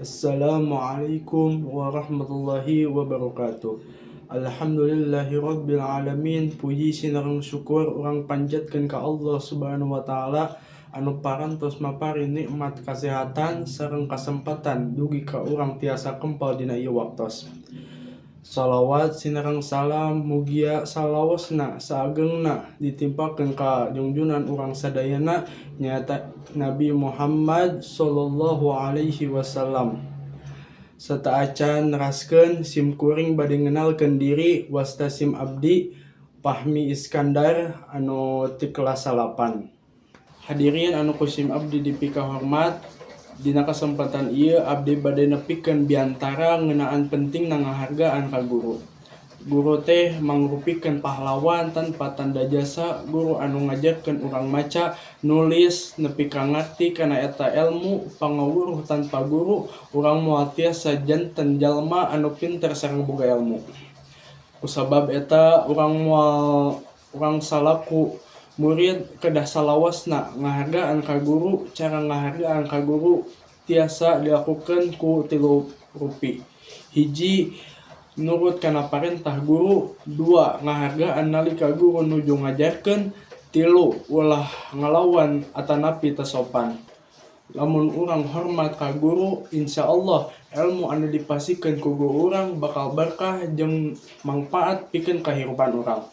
Assalamualaikum warahmatullahi wabarakatuh. Alhamdulillahirabbil alamin. Puji sinareng syukur urang panjatkeun ka Allah Subhanahu wa taala anu parantos maparin nikmat kasehatan sareng kasempatan dugi ka urang tiasa kempal dina ieu waktos. Salawat sinareng salam mugia salawosna saagengna ditimpakeun ka junjunan urang sadayana, nyaeta Nabi Muhammad sallallahu alaihi wasallam. Sateuacan neraskeun, sim kuring bade ngenalkeun diri. Wasta sim abdi Fahmi Iskandar anu ti kelas 9. Hadirin anu ku sim abdi dipikahormat, dina kasempatan ieu abdi bade nepikeun biantara ngeunaan pentingna ngahargaan ka guru. Guru teh mangrupikeun pahlawan tanpa tanda jasa. Guru anu ngajarkeun urang maca, nulis, nepi ka ngarti kana eta elmu pangawuruh. Tanpa guru, urang moal tiasa janten jalma anu pinter sareng boga elmu. Kusabab eta, urang moal urang salaku murid kedah salawasna ngahargaan ka guru. Cara ngahargaan ka guru tiasa dilakukeun ku tilu rupi: hiji, nurut kana parentah guru; dua, ngahargaan nalika guru nuju ngajarkeun; tilu, ulah ngalawan atanapi teu sopan. Lamun urang hormat ka guru, insyaallah elmu anu dipasihkeun ku guru urang bakal berkah jeung mangpaat pikeun kahirupan urang.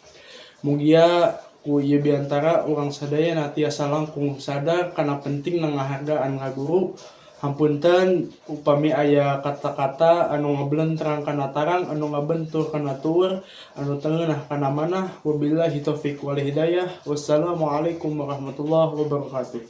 Mugia ku ieu biantara urang sadayana tiasa langkung sadar kana pentingna ngahargaan ka guru. Hapunten upami aya kata-kata anu ngablentrang kana tarang, anu ngabentur kana tueur, anu teu ngeunah kana manah. Wabillahi taufik wal hidayah, wassalamualaikum warahmatullahi wabarakatuh.